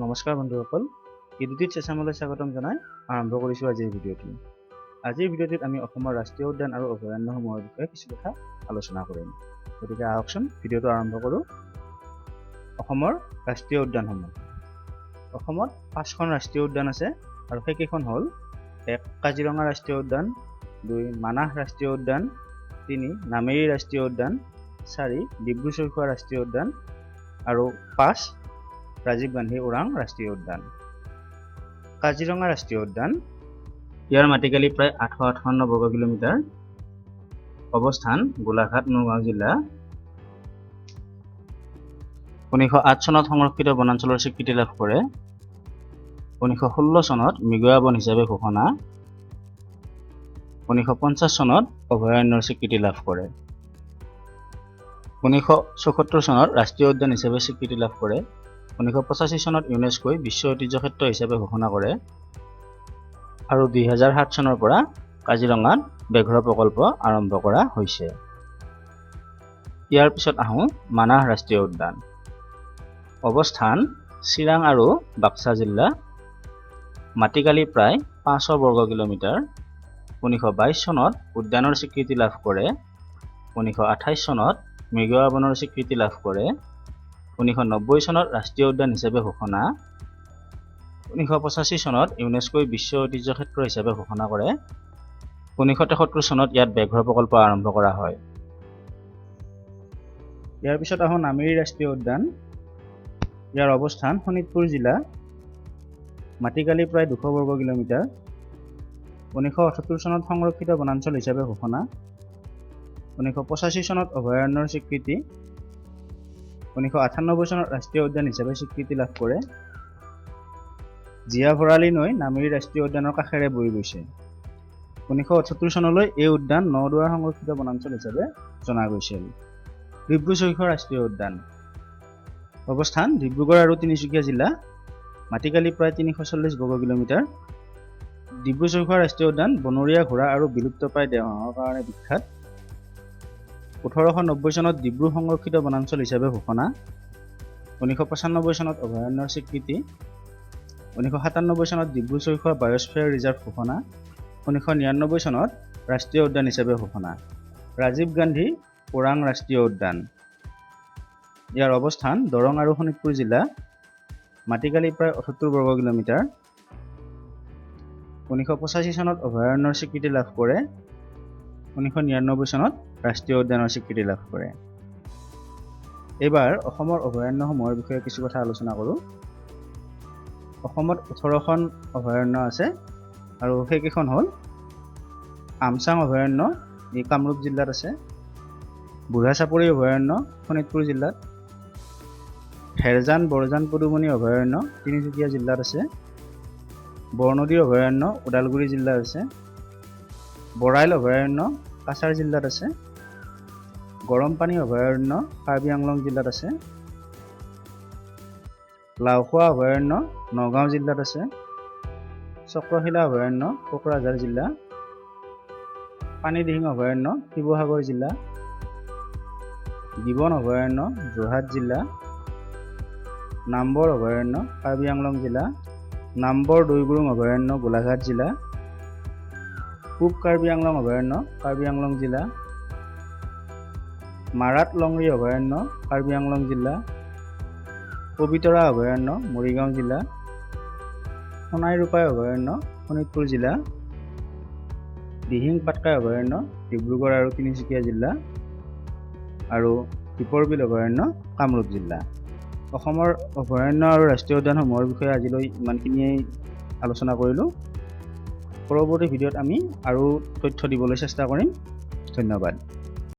নমস্কাৰ বন্ধুসকল, ইডুটিত চেচামলৈ স্বাগতম জনাই আৰম্ভ কৰিছোঁ আজিৰ ভিডিঅ'টো। আজিৰ ভিডিঅ'টোত আমি অসমৰ ৰাষ্ট্ৰীয় উদ্যান আৰু অভয়াৰণ্যসমূহৰ বিষয়ে কিছু কথা আলোচনা কৰিম। গতিকে আহকচোন, ভিডিঅ'টো আৰম্ভ কৰোঁ। অসমৰ ৰাষ্ট্ৰীয় উদ্যানসমূহ। অসমত পাঁচখন ৰাষ্ট্ৰীয় উদ্যান আছে আৰু সেইকেইখন হ'ল: 1, কাজিৰঙা ৰাষ্ট্ৰীয় উদ্যান, 2, মানাহ ৰাষ্ট্ৰীয় উদ্যান, 3, নামেৰি ৰাষ্ট্ৰীয় উদ্যান, 4, ডিব্ৰু ছৈখোৱা ৰাষ্ট্ৰীয় উদ্যান আৰু 5, ৰাজীৱ গান্ধী ওৰাং ৰাষ্ট্ৰীয় উদ্যান। কাজিৰঙা ৰাষ্ট্ৰীয় উদ্যান। ইয়াৰ মাটিকালি প্ৰায় 858 বৰ্গ কিলোমিটাৰ। অৱস্থান গোলাঘাট, নগাঁও জিলা। 1908 চনত সংৰক্ষিত বনাঞ্চলৰ স্বীকৃতি লাভ কৰে। 1916 চনত মৃগয়া বন হিচাপে ঘোষণা। 1950 চনত অভয়াৰণ্যৰ স্বীকৃতি লাভ কৰে। 1974 চনত ৰাষ্ট্ৰীয় উদ্যান হিচাপে স্বীকৃতি লাভ কৰে। 1985 চনত ইউনেস্কোই বিশ্ব ঐতিহ্য ক্ষেত্ৰ হিচাপে ঘোষণা কৰে আৰু 2007 চনৰ পৰা কাজিৰঙাত ব্যাঘ্ৰ প্ৰকল্প আৰম্ভ কৰা হৈছে। ইয়াৰ পিছত আহোঁ মানাহ ৰাষ্ট্ৰীয় উদ্যান। অৱস্থান চিৰাং আৰু বাক্সা জিলা। মাটিকালি প্ৰায় 500 বৰ্গ কিলোমিটাৰ। 1922 চনত উদ্যানৰ স্বীকৃতি লাভ কৰে। 1928 চনত মৃগয়া বনৰ স্বীকৃতি লাভ কৰে। 1990 চনত ৰাষ্ট্ৰীয় উদ্যান হিচাপে ঘোষণা। 1985 চনত ইউনেস্কোই বিশ্ব ঐতিহ্য ক্ষেত্ৰ হিচাপে ঘোষণা কৰে। 1973 চনত ইয়াত ব্যাঘ্ৰ প্ৰকল্প আৰম্ভ কৰা হয়। ইয়াৰ পিছত আহোঁ নামেৰি ৰাষ্ট্ৰীয় উদ্যান। ইয়াৰ অৱস্থান শোণিতপুৰ জিলা। মাটিকালি প্ৰায় 200 বৰ্গ কিলোমিটাৰ। 1978 চনত সংৰক্ষিত বনাঞ্চল হিচাপে ঘোষণা। 1985 চনত অভয়াৰণ্যৰ স্বীকৃতি। 1998 চনত ৰাষ্ট্ৰীয় উদ্যান হিচাপে স্বীকৃতি লাভ কৰে। জীয়া ভৰালী নৈ নামেৰি ৰাষ্ট্ৰীয় উদ্যানৰ কাষেৰে বৈ গৈছে। 1978 চনলৈ এই উদ্যান নদুৱাৰ সংৰক্ষিত বনাঞ্চল হিচাপে জনা গৈছিল। ডিব্ৰু ছৈখোৱা ৰাষ্ট্ৰীয় উদ্যান। অৱস্থান ডিব্ৰুগড় আৰু তিনিচুকীয়া জিলা। মাটিকালি প্ৰায় 340 বৰ্গ কিলোমিটাৰ। ডিব্ৰু ছৈখোৱা ৰাষ্ট্ৰীয় উদ্যান বনৰীয়া ঘোঁৰা আৰু বিলুপ্তপ্ৰায় দেওহাঁহৰ কাৰণে বিখ্যাত। 1890 চনত ডিব্ৰু সংৰক্ষিত বনাঞ্চল হিচাপে ঘোষণা। 1995 চনত অভয়াৰণ্যৰ স্বীকৃতি। 1997 চনত ডিব্ৰু ছৈখোৱা বায়'স্ফিয়াৰ ৰিজাৰ্ভ ঘোষণা। 1999 চনত ৰাষ্ট্ৰীয় উদ্যান হিচাপে ঘোষণা। ৰাজীৱ গান্ধী ওৰাং ৰাষ্ট্ৰীয় উদ্যান। ইয়াৰ অৱস্থান দৰং আৰু শোণিতপুৰ জিলা। মাটিকালি প্ৰায় 78 বৰ্গ কিলোমিটাৰ। 1985 চনত অভয়াৰণ্যৰ স্বীকৃতি লাভ কৰে। 1999 চনত ৰাষ্ট্ৰীয় উদ্যানৰ স্বীকৃতি লাভ কৰে। এইবাৰ অসমৰ অভয়াৰণ্যসমূহৰ বিষয়ে কিছু কথা আলোচনা কৰোঁ। অসমত 18খন অভয়াৰণ্য আছে আৰু সেইকেইখন হ'ল: আমচাং অভয়াৰণ্য, ই কামৰূপ জিলাত আছে। বুঢ়াচাপৰি অভয়াৰণ্য, শোণিতপুৰ জিলাত। ধেৰজান বৰজান পদুমণি অভয়াৰণ্য, তিনিচুকীয়া জিলাত আছে। বৰনদী অভয়াৰণ্য, ওদালগুৰি জিলাত আছে। বৰাইল অভয়াৰণ্য, কাছাৰ জিলাত আছে। গৰমপানী অভয়াৰণ্য, কাৰ্বি আংলং জিলাত আছে। লাওখোৱা অভয়াৰণ্য, নগাঁও জিলাত আছে। চক্ৰশিলা অভয়াৰণ্য, কোকৰাঝাৰ জিলা। পানীদিহিং অভয়াৰণ্য, শিৱসাগৰ জিলা। গিবন অভয়াৰণ্য, যোৰহাট জিলা। নামবৰ অভয়াৰণ্য, কাৰ্বি আংলং জিলা। নামবৰ দৈগুৰুং অভয়াৰণ্য, গোলাঘাট জিলা। পূব কাৰ্বি আংলং অভয়াৰণ্য, কাৰ্বি আংলং জিলা। মাৰাত লংৰি অভয়াৰণ্য, কাৰ্বি আংলং জিলা। পবিতৰা অভয়াৰণ্য, মৰিগাঁও জিলা। সোণাই ৰূপাই অভয়াৰণ্য, শোণিতপুৰ জিলা। দিহিং পাটকাই অভয়াৰণ্য, ডিব্ৰুগড় আৰু তিনিচুকীয়া জিলা আৰু দীপৰ বিল অভয়াৰণ্য, কামৰূপ জিলা। অসমৰ অভয়াৰণ্য আৰু ৰাষ্ট্ৰীয় উদ্যানসমূহৰ বিষয়ে আজিলৈ ইমানখিনিয়েই আলোচনা কৰিলোঁ। পৰৱৰ্তী ভিডিঅ'ত আমি আৰু তথ্য দিবলৈ চেষ্টা কৰিম। ধন্যবাদ।